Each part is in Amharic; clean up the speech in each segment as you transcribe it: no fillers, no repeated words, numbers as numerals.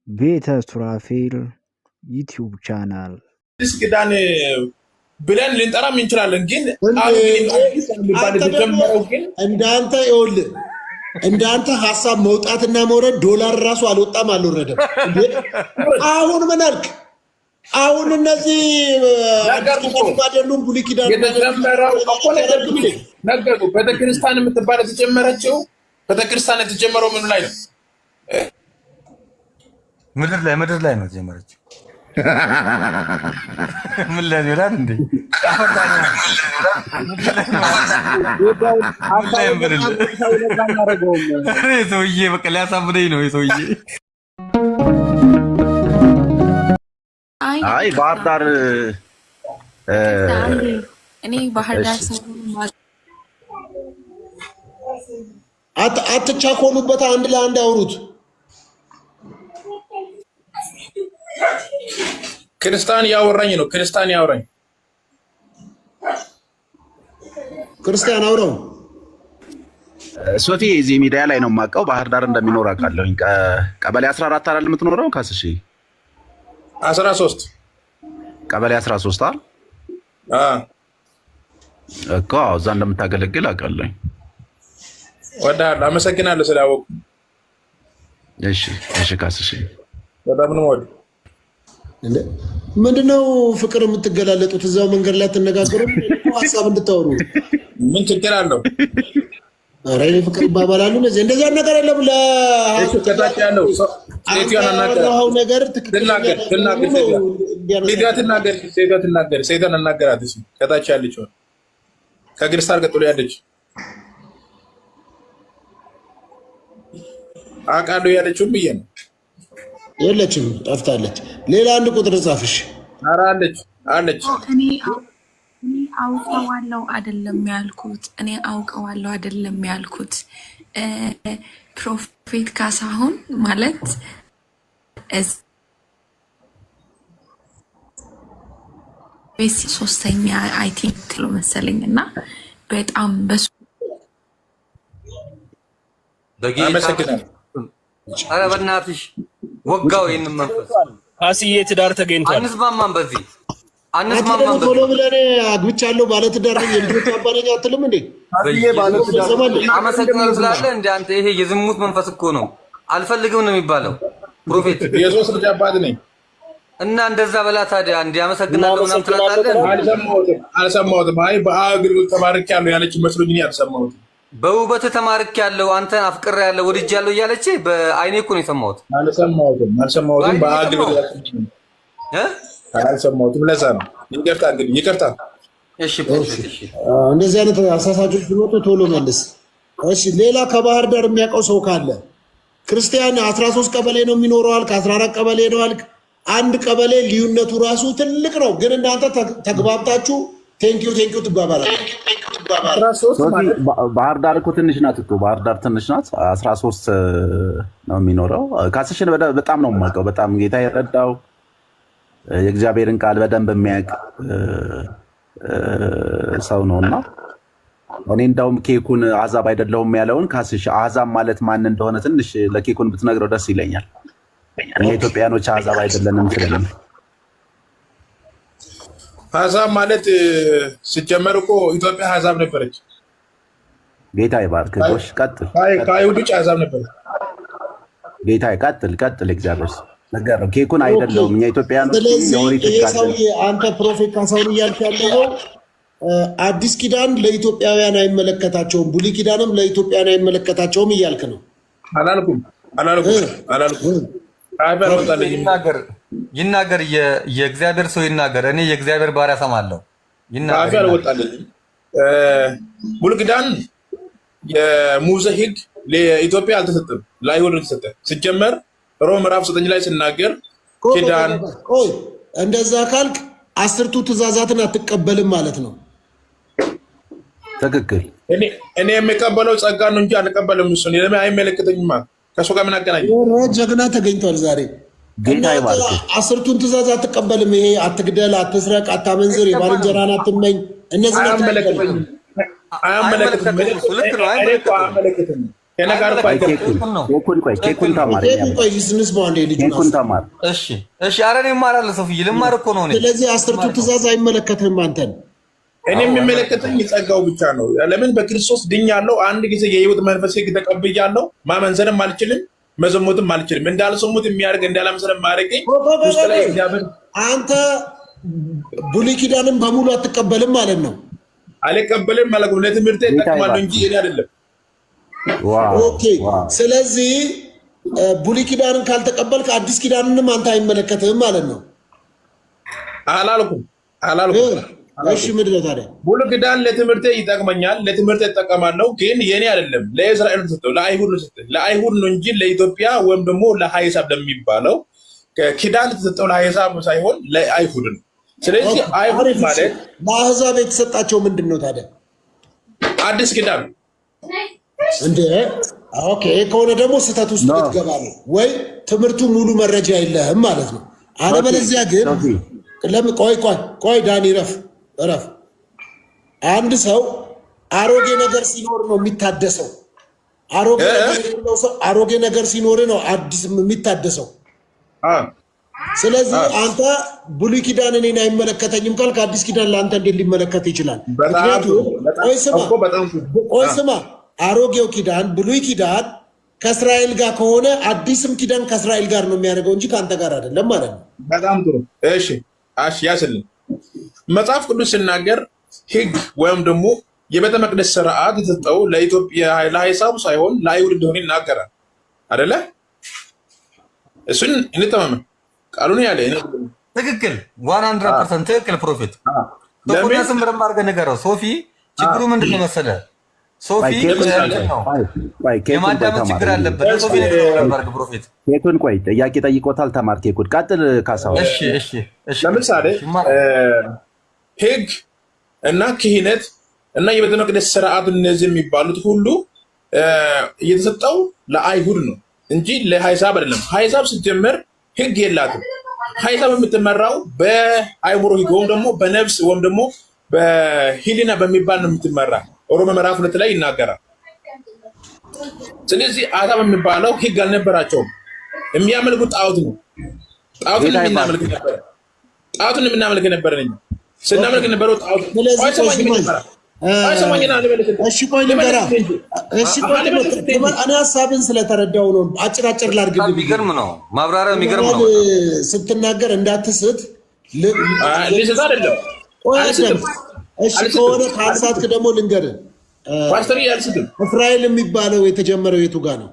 ቤተ ሱራፌል YouTube channel። አዲስ ኪዳን ብለን ልንጠራም እንችላለን። ግን ቃሉ ግን እንዳንተ ይኸውልህ፣ እንዳንተ ሀሳብ መውጣትና መውረድ ዶላር ራሱ አልወጣም አልወረደም። አሁን ምን አልክ? አሁን እነዚህ አዲስ ኪዳን አይደሉም ብሉይ ኪዳን የተጀመረው እኮ ነገርኩህ። ቤተክርስቲያን የምትባል የተጀመረችው ቤተክርስቲያን የተጀመረው ምኑ ላይ ነው? ምድር ላይ ነው የተጀመረችው። ምን ላይ ይላል እንዴ? ሰውዬ በቃ ሊያሳብደኝ ነው ሰውዬ። አይ ባህር ዳር እኔ ባህር ዳር አትቻኮሉበት። አንድ ለአንድ አውሩት። ክርስቲያን ያወራኝ ነው። ክርስቲያን ያወራኝ። ክርስቲያን አውራው። ሶፊ እዚህ ሚዲያ ላይ ነው የማውቀው። ባህር ዳር እንደሚኖር አውቃለሁኝ። ቀበሌ 14 አይደል የምትኖረው? ካስሺ 13። ቀበሌ 13 አይደል እኮ እዛ እንደምታገለግል አውቃለሁኝ። ወዳለሁ። አመሰግናለሁ ስላወቁ። እሺ እሺ፣ ካስሺ በጣም ነው ወድ ምንድነው ፍቅር የምትገላለጡት? እዛው መንገድ ላይ አትነጋገሩም? ሀሳብ እንድታወሩ ምን ችግር አለው? ኧረ እኔ ፍቅር ይባባላሉ። እነዚህ እንደዚያ ነገር የለም። ከታች ያለው ለአንተ ነገር ትናገር፣ ሴቷ ትናገር፣ ሴቷን አናገራት። ከታች ያለችው ከክርስቲያን ቀጥሎ ያለች አውቃለሁ ያለችውን ብዬ ነው። የለችም፣ ጠፍታለች። ሌላ አንድ ቁጥር ጻፍሽ። ኧረ አለች አለች። እኔ አውቀዋለሁ አይደለም ያልኩት። እኔ አውቀዋለሁ አይደለም ያልኩት። Prophet ካሳሁን ማለት ሶስተኛ I think ትሎ መሰለኝ እና በጣም በሱ አመሰግናለሁ። ኧረ በእናትሽ ወጋው ይህንን መንፈስ። ካስዬ ትዳር ተገኝቷል። አንስማማም፣ በዚህ አንተ አንስማማም። ደግሞ ቶሎ በዚህ ብለህ እኔ አግብቻለሁ ባለትዳር ነኝ የልጆች አባት ነኝ አትልም እንዴ? አመሰግናለሁ ስላለ እንደ አንተ ይሄ የዝሙት መንፈስ እኮ ነው። አልፈልግም ነው የሚባለው Prophet። የሶስት ልጅ አባት ነኝ። እና እንደዛ በላ ታዲያ እንዲ አመሰግናለሁ ምናምን ትላታለህ። አልሰማሁትም አልሰማሁትም። አይ በአገልግሎት ተባርኬያለሁ ያለች መስሎኝ እኔ አልሰማሁትም። በውበት ተማርክ ያለው አንተን አፍቅር ያለው ወድጅ ያለው እያለች በአይኔ እኮ ነው የሰማሁት። አልሰማሁትም አልሰማሁትም። በአገልግሎት አልሰማሁትም። ለዛ ነው ይቅርታ፣ እንግዲህ ይቅርታ። እሺ Prophet፣ እሺ። እንደዚህ አይነት አሳሳቾች ሲመጡ ቶሎ መልስ። እሺ ሌላ ከባህር ዳር የሚያውቀው ሰው ካለ ክርስቲያን 13 ቀበሌ ነው የሚኖረው አልክ፣ 14 ቀበሌ ነው አልክ። አንድ ቀበሌ ልዩነቱ ራሱ ትልቅ ነው። ግን እናንተ ተግባብታችሁ thank you thank you ትባባላችሁ። ባህር ዳር እኮ ትንሽ ናት እኮ ባህር ዳር ትንሽ ናት። 13 ነው የሚኖረው። ካስሽን በጣም ነው የማውቀው። በጣም ጌታ የረዳው የእግዚአብሔርን ቃል በደንብ የሚያውቅ ሰው ነው እና እኔ እንዳውም ኬኩን አሕዛብ አይደለሁም ያለውን ካስሽ አሕዛብ ማለት ማን እንደሆነ ትንሽ ለኬኩን ብትነግረው ደስ ይለኛል። እኛ ኢትዮጵያኖች አሕዛብ አይደለንም ስለምን አሕዛብ ማለት ሲጀመር እኮ ኢትዮጵያ አሕዛብ ነበረች። ጌታ ይባርክ። ጎሽ ቀጥል። ከአይሁድ ውጭ አሕዛብ ነበረች። ጌታ ቀጥል ቀጥል። እግዚአብሔር ነገር ነው። ኬኩን አይደለሁም እኛ ኢትዮጵያኖች ስለዚህ የኦሪት ይሄ ሕግ አለን። ሰውዬ አንተ Prophet ካሳሁን እያልክ ያለው አዲስ ኪዳን ለኢትዮጵያውያን አይመለከታቸውም፣ ብሉይ ኪዳንም ለኢትዮጵያውያን አይመለከታቸውም እያልክ ነው። አላልኩም አላልኩም አላልኩም። አፍ አልወጣልኝም። ይናገር ይናገር፣ የእግዚአብሔር ሰው ይናገር። እኔ የእግዚአብሔር ባሪያ ሰማለሁ። ይናገር አፌ አልወጣልኝም። ብሉይ ኪዳን የሙሴ ሕግ ለኢትዮጵያ አልተሰጠም፣ ለአይሁድ ነው የተሰጠ። ሲጀመር ሮም ምዕራፍ 9 ላይ ስናገር ኪዳን ቆይ እንደዛ ካልክ አስርቱ ትእዛዛትን አትቀበልም ማለት ነው። ትክክል። እኔ የሚቀበለው ጸጋ ነው እንጂ አልቀበልም። እሱን ለምን አይመለከተኝማ። ከእሱ ጋር ምን አገናኘ? ኧረ ጀግና ተገኝቷል ዛሬ። ጌታ ይባርክ። አስርቱን ትእዛዝ አትቀበልም። ይሄ አትግደል፣ አትስረቅ፣ አታመንዝር፣ የባልንጀራን አትመኝ፣ እነዚህን አትቀበልም። አያመለክተኝም። ልክ ነው፣ እኔ እኮ አያመለክተኝም። ከእኔ ጋር እኮ ቆይ አይገባም። ኬኩን ትክክል ነው። ኬኩን ቆይ ኬኩን ትክክል ነው። ተማር ኬኩን ቆይ እንስማው አንዴ ልጁን ኬኩን ሀሳብ። ተማር። እሺ እሺ። ኧረ እኔ እማራለሁ ሶፊዬ፣ ልማር እኮ ነው እኔ። ስለዚህ አስርቱ ትእዛዝ አይመለከትህም አንተን። እኔ የሚመለከተኝ ጸጋው ብቻ ነው። ለምን በክርስቶስ ድኛለሁ። አንድ ጊዜ የህይወት መንፈስ ህግ ተቀብያለሁ። ማመንዘርም አልችልም፣ መዘሞትም አልችልም። እንዳልሰሙት የሚያደርግ እንዳላመሰለ የማያደርገኝ ቆይ ቆይ ቆይ ውስጥ ላይ ቆይ። እግዚአብሔር አንተ ብሉይ ኪዳንን በሙሉ አትቀበልም ማለት ነው። አልቀበልም ማለት ነው። ለትምህርቴ ጌታ እጠቅማለሁ ይባርክ። እንጂ እኔ አይደለም። wow okay። wow። ስለዚህ ብሉይ ኪዳንን ካልተቀበልክ አዲስ ኪዳንንም አንተ አይመለከትህም ማለት ነው። አላልኩም እ አላልኩም። እሺ ምንድን ነው ታዲያ? ብሉይ ኪዳን ለትምህርቴ ይጠቅመኛል፣ ለትምህርቴ እጠቀማለሁ። ግን የኔ አይደለም። ለእስራኤል ነው የተሰጠው፣ ለአይሁድ ነው የተሰጠው። ለአይሁድ ነው እንጂ ለኢትዮጵያ ወይም ደግሞ ለአሕዛብ ለሚባለው ኪዳን የተሰጠው ለአሕዛብ ሳይሆን ለአይሁድ ነው። ስለዚህ አይሁድ አሪፍ። እሺ ማለት ለአሕዛብ የተሰጣቸው ምንድን ነው ታዲያ? አዲስ ኪዳን እንደ okay ይሄ ከሆነ ደግሞ ስህተት ውስጥ no ልትገባ ነው ወይ ትምህርቱ ሙሉ መረጃ የለህም ማለት ነው። ሶፊ አለበለዚያ ግን ሶፊ ለም ቆይ ቆይ ቆይ ዳኒ ረፍ ረፍ። አንድ ሰው አሮጌ ነገር ሲኖር ነው የሚታደሰው። አሮጌ እ? ነገር የሌለው ሰው አሮጌ ነገር ሲኖር ነው አዲስ የሚታደሰው። አ ስለዚህ አ አንተ ብሉይ ኪዳን እኔን አይመለከተኝም ካልክ አዲስ ኪዳን ለአንተ እንዴት ሊመለከት ይችላል? በጣም ጥሩ ምክንያቱም በጣም ቆይ ስማ እኮ በጣም ጥሩ። ቆይ አ ስማ፣ አሮጌው ኪዳን ብሉይ ኪዳን ከእስራኤል ጋር ከሆነ አዲስም ኪዳን ከእስራኤል ጋር ነው የሚያደርገው እንጂ ከአንተ ጋር አይደለም ማለት ነው። በጣም ጥሩ። እሺ አሽ ያስልን መጽሐፍ ቅዱስ ሲናገር ሕግ ወይም ደግሞ የቤተ መቅደስ ስርዓት የተሰጠው ለኢትዮጵያ ለአሕዛብ ሳይሆን ለአይሁድ እንደሆነ ይናገራል አይደለ? እሱን እንተማመን። ቃሉን ያለ እኔ ትክክል፣ 100% ትክክል። prophet ለምን ሶፎንያስን በደንብ አድርገህ ንገረው። ሶፊ ችግሩ ምንድን ነው መሰለህ? ሶፊ ቆይ ኬኩን ቆይ እንትን ነው ቆይ ቆይ ኬኩን ቆይ የማዳመጥ ተማር። ችግር አለበት። ለሶፊ ንገረው በደንብ አድርገህ prophet። ኬኩን ቆይ ጥያቄ ጠይቆታል። ተማር ኬኩን። ቀጥል ካሳሁን። እሺ እሺ እሺ። ለምሳሌ እሺ እማራለሁ። ሕግ እና ክህነት እና የቤተ መቅደስ ስርዓት እነዚህ የሚባሉት ሁሉ እየተሰጠው ለአይሁድ ነው እንጂ ለአሕዛብ አይደለም። አሕዛብ ስትጀምር ሕግ የላትም። አሕዛብ የምትመራው በአእምሮ ሕግ ወይም ደግሞ በነፍስ ወይም ደግሞ በሂሊና በሚባል ነው የምትመራ። ሮሜ ምዕራፍ 2 ላይ ይናገራል። ስለዚህ አሕዛብ የሚባለው ሕግ አልነበራቸውም። የሚያመልኩት ጣዖት ነው። ጣዖትን ጌታ የምናመልክ ይባርክ። ነበረ። ጣዖትን የምናመልክ ነበረ። እኛ ስናመልክ የነበረው ጣዖት። ስለዚህ ቆይ ቆይ ስማኝ ስማኝ፣ መጀመሪያ ቆይ ስማኝና ልመልስልህ እሺ ቆይ ልንገራ። ልመልስልህ እንጂ እሺ ቆይ ልመልስልህ እንጂ እኔ ሀሳብን ስለተረዳው ነው አጭር አጭር በጣም ላድርግልህ ብዬ የሚገርም ነው ማብራሪያው፣ የሚገርም ነው ነው። በጣም። ስትናገር እንዳትስት ልስት አይደለም ቆይ አልስትም አዳምጥ። እሺ አልስትም ከሆነ ካልሳትክ ደግሞ ልንገርህ፣ ፓስተር አልስትም። እስራኤል የሚባለው የተጀመረው የቱ ጋር ነው?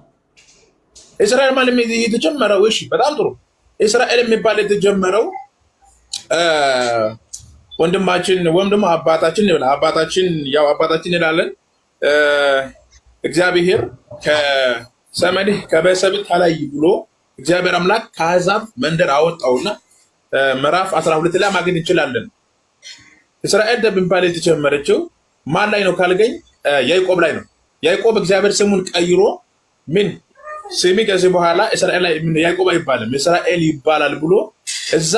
እስራኤል ማለት የተጀመረው እሺ፣ በጣም ጥሩ። እስራኤል የሚባል የተጀመረው ወንድማችን ወይም ደግሞ አባታችን ይላል። አባታችን ያው አባታችን እንላለን። እግዚአብሔር ከዘመድህ ከቤተሰብህ ተለይ ብሎ እግዚአብሔር አምላክ ከአሕዛብ መንደር አወጣውና ምዕራፍ 12 ላይ ማግኘት እንችላለን። እስራኤል በሚባል የተጀመረችው ማን ላይ ነው ካልገኝ ያዕቆብ ላይ ነው። ያዕቆብ እግዚአብሔር ስሙን ቀይሮ ምን ስሚ ከዚህ በኋላ እስራኤል ያዕቆብ አይባልም እስራኤል ይባላል ብሎ እዛ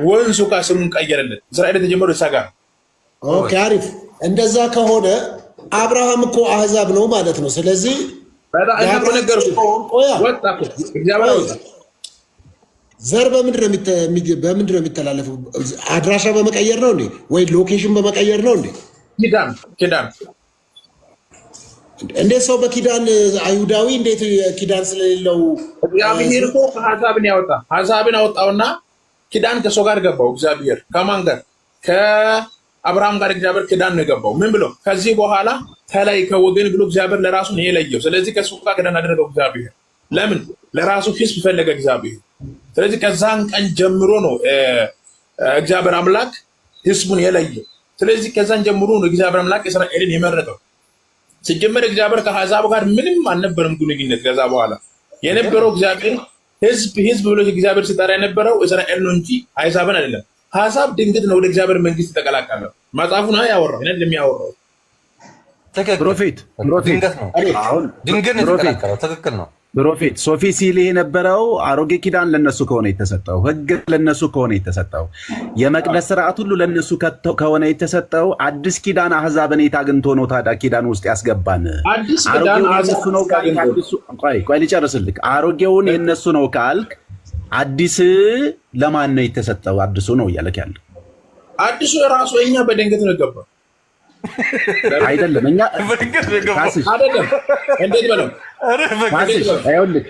ወንዙ ጋር ስሙን ቀየረለት። እስራኤል የተጀመረው እዛ ጋር። okay አሪፍ። እንደዛ ከሆነ አብርሃም እኮ አህዛብ ነው ማለት ነው። ስለዚህ በጣም እኮ ነገርኩህ። ቆያ ወጣ እኮ እግዚአብሔር አወጣ። ዘር በምንድን ነው የሚተላለፈው? አድራሻ በመቀየር ነው እንዴ? ወይ location በመቀየር ነው እንዴ? ኪዳን ኪዳን እንዴት ሰው በኪዳን አይሁዳዊ እንዴት ኪዳን ስለሌለው እግዚአብሔር እኮ ከአሕዛብን ያወጣ አሕዛብን አወጣውና ኪዳን ከሰው ጋር ገባው። እግዚአብሔር ከማን ጋር? ከአብርሃም ጋር እግዚአብሔር ኪዳን ነው የገባው። ምን ብሎ? ከዚህ በኋላ ተለይ ከወገን ብሎ እግዚአብሔር ለራሱ ነው የለየው። ስለዚህ ከሱ ጋር ኪዳን አደረገው እግዚአብሔር። ለምን? ለራሱ ሕዝብ ፈለገ እግዚአብሔር። ስለዚህ ከዛን ቀን ጀምሮ ነው እግዚአብሔር አምላክ ሕዝቡን የለየው። ስለዚህ ከዛን ጀምሮ ነው እግዚአብሔር አምላክ እስራኤልን የመረጠው። ሲጀመር እግዚአብሔር ከአሕዛብ ጋር ምንም አልነበረም ግንኙነት። ከዛ በኋላ የነበረው እግዚአብሔር ህዝብ ህዝብ ብሎ እግዚአብሔር ሲጠራ የነበረው እስራኤል ነው እንጂ አሕዛብን አይደለም። አሕዛብ ድንገት ነው ወደ እግዚአብሔር መንግስት የተቀላቀለው። መጽሐፉን ያወራው እኔ አይደለም ያወራው። ትክክል። prophet prophet ድንገት ነው አሁን ድንገት ነው prophet የተቀላቀለው። ትክክል ነው። Prophet ሶፊ ሲል የነበረው አሮጌ ኪዳን ለነሱ ከሆነ የተሰጠው፣ ሕግ ለነሱ ከሆነ የተሰጠው፣ የመቅደስ ስርዓት ሁሉ ለነሱ ከሆነ የተሰጠው፣ አዲስ ኪዳን አህዛብን የት አግኝቶ ነው ታዲያ ኪዳን ውስጥ ያስገባን? አዲስ ኪዳን አሮጌውን አሕዛብ የነሱ ነው ካልክ አግኝቶ አዲሱ ቆይ ቆይ ልጨርስልክ። አሮጌውን የነሱ ነው ካልክ አዲስ ለማን ነው የተሰጠው? አዲሱ ነው እያለክ ያለው። አዲሱ ራሱ እኛ በድንገት ነው የገባው። አይደለም። እኛ በድንገት ነው የገባው። ካስሽ አይደለም። እንዴት በለው። ኧረ በግድ ካስሽ፣ ይኸውልህ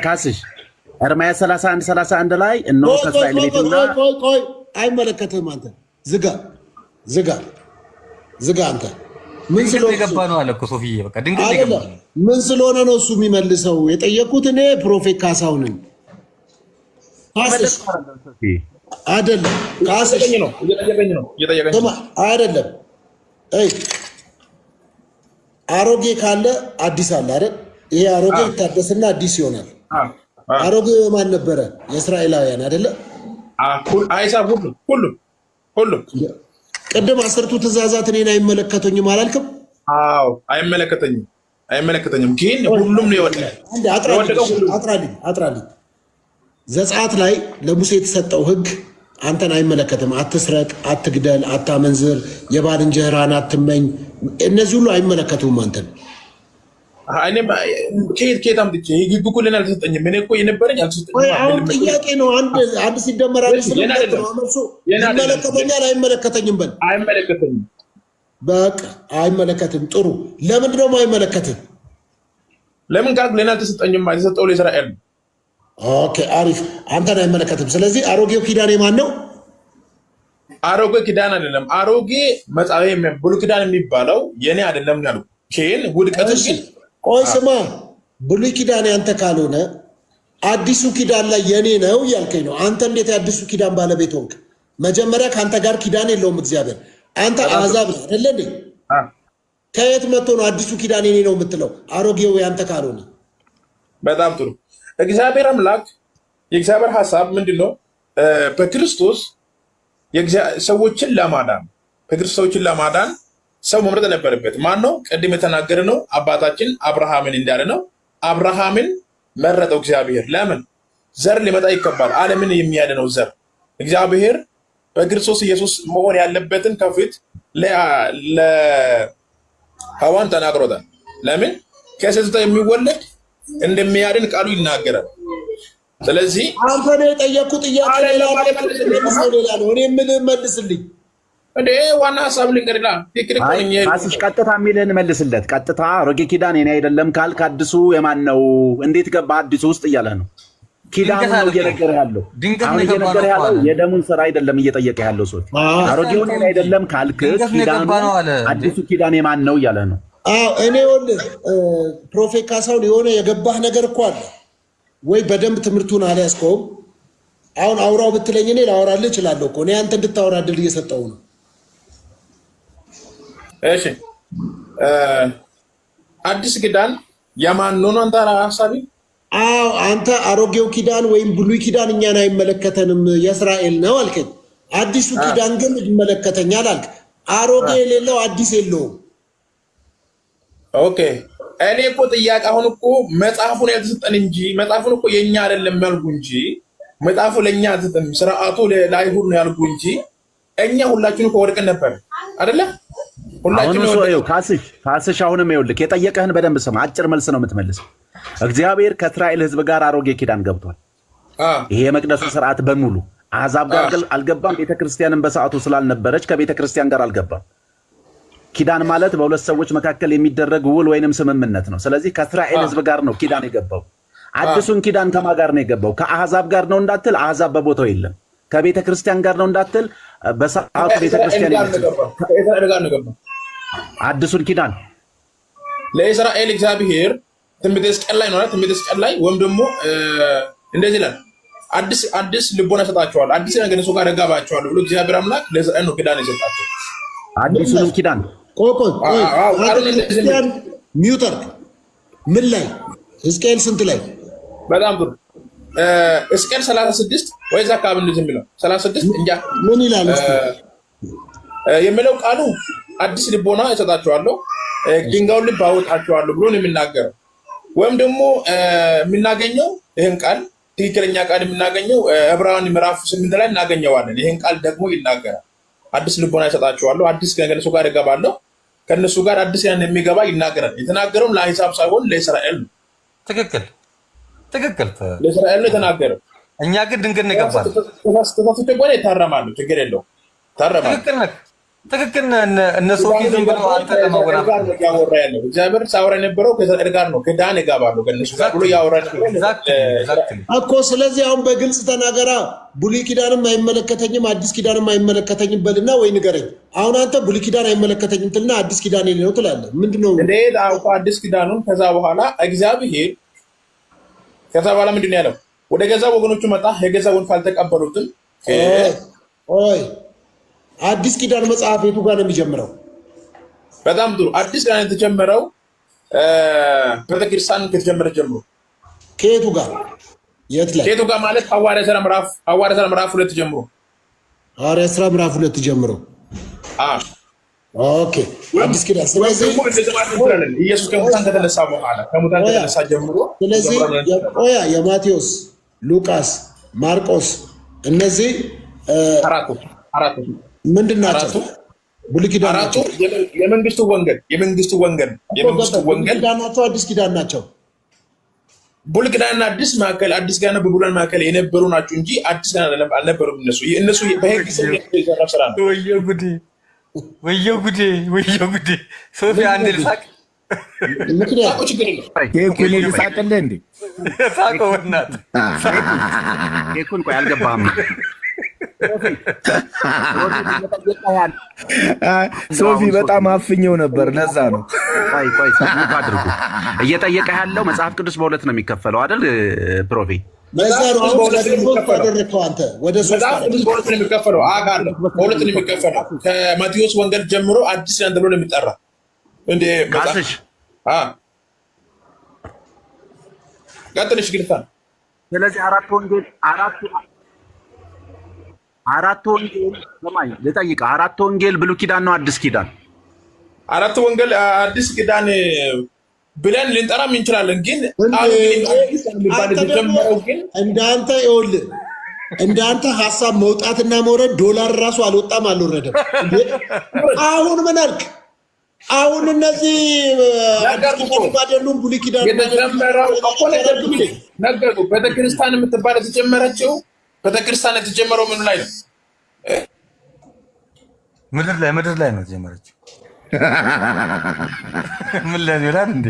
ካስሽ ኤርምያስ 31 31 ላይ እነሆ ቆይ ቆይ ከእስራኤል ቆይ ቤትና ቆይ ቆይ ቆይ፣ አይመለከትህም። አንተ ዝጋ ዝጋ ዝጋ። አንተ ምን ድንገት ነው ስለሆነ የገባ ነው አለ እኮ ሶፊዬ። በቃ ድንገት ነው የገባ። አይደለም፣ ምን ስለሆነ ነው እሱ የሚመልሰው? የጠየኩት እኔ Prophet ካሳሁንን። ካስሽ አይደለም፣ ካስሽ እየጠየቀኝ ነው፣ እየጠየቀኝ ነው፣ እየጠየቀኝ ስማ፣ ነው። አይደለም። አይ፣ አሮጌ ካለ አዲስ አለ አይደል? ይሄ አሮጌ ይታደስና አዲስ ይሆናል። አሮጌ የማን ነበረ? የእስራኤላውያን አይደለ? አሕዛብ ሁሉ፣ ሁሉም ሁሉም። ቅድም አስርቱ ትእዛዛት እኔን አይመለከቱኝም አላልክም? አዎ፣ አይመለከተኝም፣ አይመለከተኝም። ግን ሁሉም ነው የወደቀ። አንዴ አጥራልኝ፣ የወደቀው ሁሉም። አጥራልኝ፣ አጥራልኝ። ዘጸአት ላይ ለሙሴ የተሰጠው ሕግ አንተን አይመለከትም። አትስረቅ፣ አትግደል፣ አታመንዝር፣ የባልንጀራህን አትመኝ፣ እነዚህ ሁሉ አይመለከቱም አንተን። እኔ ከየት ከየት አምጥቼ? ህግ እኮ ለእኔ አልተሰጠኝም። እኔ እኮ የነበረኝ አልተሰጠኝም። ወይ አሁን ጥያቄ ነው። አንድ አንድ ሲደመር አንድ የኔ ስለ ሁለት አይደለም። ነው መልሱ። የኔ አይደለም። ይመለከተኛል አይመለከተኝም በል። አይመለከተኝም። በቃ አይመለከትም። ጥሩ። ለምንድን ነው የማይመለከትም? ለምን ካልክ ለእኔ አልተሰጠኝም። የተሰጠው ለእስራኤል ነው። Okay፣ አሪፍ። አንተን አይመለከትም። ስለዚህ አሮጌው ኪዳን የማን ነው? አሮጌ ኪዳን አይደለም። አሮጌ መጽሐፍ ብሉይ ኪዳን የሚባለው የኔ አይደለም ያልኩ ግን ውድቀቱ እሺ ግን ቆይ ስማ፣ ብሉይ ኪዳን ያንተ ካልሆነ አዲሱ ኪዳን ላይ የኔ ነው እያልከኝ ነው። አንተ እንዴት የአዲሱ ኪዳን ባለቤት ሆንክ? መጀመሪያ ከአንተ ጋር ኪዳን የለውም እግዚአብሔር። አንተ አሕዛብ ነህ አይደለ እንዴ? ከየት መጥቶ ነው አዲሱ ኪዳን የኔ ነው የምትለው? አሮጌው ያንተ ካልሆነ። በጣም ጥሩ። እግዚአብሔር አምላክ የእግዚአብሔር ሀሳብ ምንድን ነው? በክርስቶስ ሰዎችን ለማዳን፣ በክርስቶስ ሰዎችን ለማዳን ሰው መምረጥ ነበረበት። ማን ነው? ቅድም የተናገረ ነው። አባታችን አብርሃምን እንዳለ ነው። አብርሃምን መረጠው እግዚአብሔር። ለምን? ዘር ሊመጣ ይገባል። ዓለምን የሚያድነው ዘር እግዚአብሔር በክርስቶስ ኢየሱስ መሆን ያለበትን ከፊት ለሔዋን ተናግሮታል። ለምን? ከሴት የሚወለድ እንደሚያድን ቃሉ ይናገራል። ስለዚህ አንተ ነው የጠየቅኩህ ጥያቄ ሌላ ነው፣ መልሰው ሌላ ነው። እኔ የምልህ መልስልኝ። እንደ ዋና ሀሳብ ልንገርላ ትክክል እኮ አይ ነኝ። ካስሽ ቀጥታ የሚልህን መልስለት። ቀጥታ አሮጌ ኪዳን የኔ አይደለም ካልክ አዲሱ የማን ነው? እንዴት ገባ አዲሱ ውስጥ እያለህ ነው። ኪዳኑ ድንገት ነው አለ እኮ። እየነገረ ያለው። ድንገት አሁን ነው የገባ እየነገረ ነው እኮ ያለው አለ። የደሙን ስራ አይደለም እየጠየቀ ያለው ሰው። አሮጌውን የኔ አይደለም ካልክ ድንገት ነው ኪዳኑ የገባ ነው አለ። አዲሱ ኪዳን የማን ነው እያለህ ነው። አዎ እኔ ይኸውልህ Prophet ካሳሁን የሆነ የገባህ ነገር እኮ አለ ወይ በደንብ ትምህርቱን አልያዝከውም። አሁን አውራው ብትለኝ እኔ ላወራልህ እችላለሁ እኮ። እኔ አንተ እንድታወራ እድል እየሰጠው ነው። እሺ፣ አዲስ ኪዳን የማን ነው ነው አንተ ሀሳቢ? አዎ አንተ አሮጌው ኪዳን ወይም ብሉይ ኪዳን እኛን አይመለከተንም የእስራኤል ነው አልከኝ። አዲሱ ኪዳን ግን ይመለከተኛል አልክ። አሮጌ የሌለው አዲስ የለውም። Okay፣ እኔ እኮ ጥያቄ አሁን እኮ መጽሐፉን ያልተሰጠን እንጂ መጽሐፉን እኮ የኛ አይደለም ያልኩ እንጂ መጽሐፉ ለእኛ አልተሰጠንም፣ ስርዓቱ ለአይሁድ ነው ያልኩ እንጂ እኛ ሁላችን እኮ ወድቀን ነበር አይደለ? ሁላችን አሁንም ሰው ይኸው ካስሽ ካስሽ አሁንም ይኸውልህ የጠየቀህን በደንብ ስማ። አጭር መልስ ነው የምትመልሰው። እግዚአብሔር ከእስራኤል ሕዝብ ጋር አሮጌ ኪዳን ገብቷል። ይሄ የመቅደሱ ስርዓት በሙሉ አሕዛብ ጋር አልገባም። ቤተክርስቲያንን በሰዓቱ ስላልነበረች ከቤተክርስቲያን ጋር አልገባም። ኪዳን ማለት በሁለት ሰዎች መካከል የሚደረግ ውል ወይንም ስምምነት ነው። ስለዚህ ከእስራኤል ሕዝብ ጋር ነው ኪዳን የገባው። አዲሱን ኪዳን ከማ ጋር ነው የገባው? ከአሕዛብ ጋር ነው እንዳትል፣ አሕዛብ በቦታው የለም። ከቤተ ክርስቲያን ጋር ነው እንዳትል፣ በሰዓቱ ቤተ ክርስቲያን የለችም። ከእስራኤል ጋር ነው የገባው። አዲሱን ኪዳን ለእስራኤል እግዚአብሔር ትንቢተ ሕዝቅኤል ላይ ነው አይደል? ትንቢተ ሕዝቅኤል ላይ ወይም ደግሞ እንደዚህ ይላል፣ አዲስ አዲስ ልቦና እሰጣቸዋለሁ፣ አዲስ ነገር እነሱ ጋር እገባቸዋለሁ ብሎ እግዚአብሔር አምላክ ለእስራኤል ነው ኪዳን የሰጣቸው። አዲሱንም ኪዳን ቆይ ቆይ ቆይ፣ አዎ፣ አንተ ቃሉን እንደዚህ ክርስቲያን mute አድርግ። ምን ላይ? ሕዝቅኤል ስንት ላይ? በጣም ጥሩ። ሕዝቅኤል 36 ወይ እዛ አካባቢ እንደዚህ የሚለው 36 እንጃ። ምን ይላል እስኪ? የሚለው ቃሉ አዲስ ልቦና እሰጣቸዋለሁ፣ ድንጋዩን ልብ አወጣቸዋለሁ ብሎ ነው የሚናገረው። ወይም ደግሞ የምናገኘው ይህን ቃል ትክክለኛ ቃል የምናገኘው ዕብራውያን ምዕራፍ 8 ላይ እናገኘዋለን። ይህን ቃል ደግሞ ይናገራል። አዲስ ልቦና ይሰጣቸዋለሁ፣ አዲስ ከእነሱ ጋር እገባለሁ፣ ከእነሱ ጋር አዲስ ያን የሚገባ ይናገራል። የተናገረውም ለአሕዛብ ሳይሆን ለእስራኤል ነው። ትክክል ትክክል። ለእስራኤል ነው የተናገረው። እኛ ግን ድንገት ነው የገባን። ተሳስቼ ከሆነ ይታረማሉ፣ ችግር የለውም፣ ይታረማሉ። ትክክል ነህ፣ ትክክል ነህ። እነ ሶፊ ዝም ብለው አንተ ለማወናበድ ነው እያወራ ያለው። እግዚአብሔር ሳወራ የነበረው ከእስራኤል ጋር ነው። ክዳን እገባለሁ ከእነሱ ጋር ብሎ እያወራ እኮ። ስለዚህ አሁን በግልጽ ተናገራ። ብሉይ ኪዳንም አይመለከተኝም አዲስ ኪዳንም አይመለከተኝም በልና ወይ ንገረኝ። አሁን አንተ ብሉይ ኪዳን አይመለከተኝም ትልና አዲስ ኪዳን የኔ ነው ትላለህ። ምንድነው እንዴት አውቆ አዲስ ኪዳኑን? ከዛ በኋላ እግዚአብሔር ከዛ በኋላ ምንድን ነው ያለው? ወደ ገዛ ወገኖቹ መጣ፣ የገዛ ወገኖቹ አልተቀበሉትም። ኦይ አዲስ ኪዳን መጽሐፍ የቱ ጋር ነው የሚጀምረው? በጣም ጥሩ። አዲስ ኪዳን የተጀመረው ቤተክርስቲያን ከተጀመረ ጀምሮ። ከየቱ ጋር? የት ላይ? ከየቱ ጋር ማለት ሐዋርያ ሥራ ምዕራፍ 2 ጀምሮ። ሐዋርያ ሥራ ምዕራፍ 2 ጀምሮ። Okay አዲስ ኪዳን። ስለዚህ ኢየሱስ ከሙታን ከተነሳ በኋላ ከሙታን ከተነሳ ጀምሮ። ስለዚህ ቆያ የማቴዎስ፣ ሉቃስ፣ ማርቆስ እነዚህ አራቱ ምንድን ናቸው? ብሉይ ኪዳን ናቸው። የመንግስቱ ወንጌል የመንግስቱ ወንጌል የመንግስቱ ወንጌል ናቸው። አዲስ ኪዳን ናቸው። ብሉይ ኪዳንና አዲስ መካከል አዲስ ኪዳንና በብሉይ መካከል የነበሩ ናቸው እንጂ አዲስ ኪዳን አልነበሩም። እነሱ በህግ ስር የተሰራ ስራ ነው። ወየው ጉዴ፣ ወየው ጉዴ፣ ወየው ጉዴ። ሶፊ አንድ ልሳቅ። ምክንያት ኬኩን ልሳቅልህ እንዴ? ሳቀው በእናትህ ኬኩን። ቆይ አልገባህም። ሶፊ በጣም አፍኘው ነበር፣ ለዛ ነው። ቆይ ቆይ አድርጉ። እየጠየቀ ያለው መጽሐፍ ቅዱስ በሁለት ነው የሚከፈለው አይደል ፕሮፌ? መጽሐፍ ቅዱስ በሁለት ነው የሚከፈለው። አውቃለሁ፣ በሁለት ነው የሚከፈለው። ከማቴዎስ ወንጌል ጀምሮ አዲስ ኪዳን ተብሎ ነው የሚጠራ። እንዴ ካስሽ ቀጥልሽ ግልታ። ስለዚህ አራት ወንጌል አራት ወንጌል ሰማይ ልጠይቅህ፣ አራት ወንጌል ብሉይ ኪዳን ነው አዲስ ኪዳን? አራት ወንጌል አዲስ ኪዳን ብለን ልንጠራም እንችላለን። ግን እንዳንተ ይኸውልህ፣ እንዳንተ ሀሳብ መውጣትና መውረድ ዶላር ራሱ አልወጣም አልወረደም። አሁን ምን አልክ? አሁን እነዚህ አዲስ ኪዳን አይደሉም ብሉይ ኪዳን የተጀመረው እኮ ነገርኩህ። ቤተክርስቲያን የምትባል የተጀመረችው ቤተክርስቲያን የተጀመረው ምኑ ላይ ነው? ምድር ላይ ምድር ላይ ነው የተጀመረችው። ምን ላይ ነው ይላል እንዴ?